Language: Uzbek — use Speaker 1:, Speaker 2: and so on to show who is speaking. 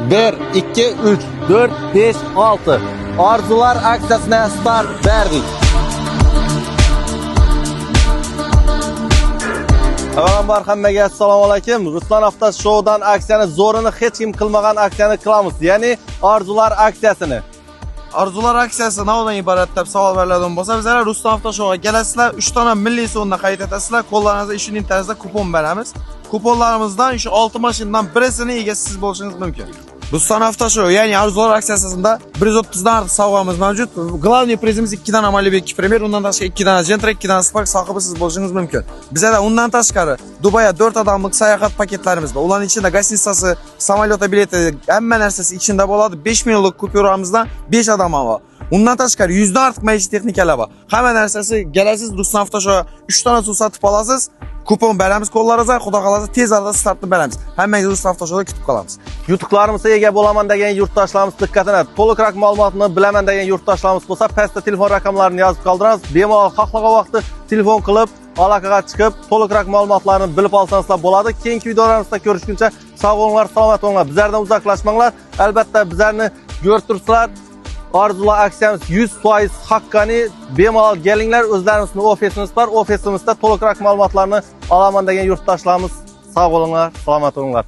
Speaker 1: 1, 2, 3, 4, 5, 6. Orzular aksiyasına start verdik. Avvalambor hammaga assalomu alaykum. Ruslan Avto Showdan aksiyani zo'rini hech kim qilmagan aksiyani qilamiz. Ya'ni orzular aksiyasini.
Speaker 2: Arzular aksiyasi nimadan iborat deb savol beriladigan bo'lsa, bizlar Ruslan Avto Showga kelasizlar, 3 dona milliy so'mdan xarid etasizlar, qo'llaringizga shuning tarzda kupon beramiz. Kuponlarimizdan shu 6 mashinadan birisini egasi siz bo'lishingiz mumkin. Ruslan Avto Show, ya'ni Arzular aksiyasida 130 dan ortiq sovg'amiz mavjud. Главный prizimiz 2 dona Malibu 2 Premier, undan tashqari 2 dona Gentra, 2 dona Spark sohibi siz bo'lishingiz mumkin. Bizada undan tashqari Dubayga 4 odamlik sayohat paketlarimiz bor. Ularning ichida gостиницасы, samolyota bileti, hamma narsasi ichida bo'ladi. 5 millionlik kupyuramizdan 5 odam bor. Undan tashqari 100 dan ortiq maishiy texnikalar bor. Hamma narsasi kelasiz Ruslan Avto Show 3 dona suv sotib olasiz. Kupon beramiz qo'llaringizga, xudo xolasa tez orada startni beramiz. Hammangizni Ruslan Avto Showda kutib qolamiz.
Speaker 1: Yutuqlarimizga ega bo'laman degan yurtdoshlarimiz diqqatini, to'liqroq ma'lumotni bilaman degan yurtdoshlarimiz bo'lsa, pastda telefon raqamlarini yozib qoldiramiz. Bemalol xohlagan vaqtda telefon qilib, aloqaga chiqib, to'liqroq ma'lumotlarni bilib olsangizlar bo'ladi. Keyingi videolarimizda ko'rishguncha sog' bo'linglar, salomat bo'linglar. Bizlardan uzoqlashmanglar. Albatta bizlarni ko'rib turibsizlar. Orzular aksiyamiz 100% haqqoniy. Bemalol kelinglar, o'zlarimizning ofisimiz bor. Ofisimizda to'liqroq ma'lumotlarni olaman degan yurtdoshlarimiz sog' bo'linglar, salomat bo'linglar.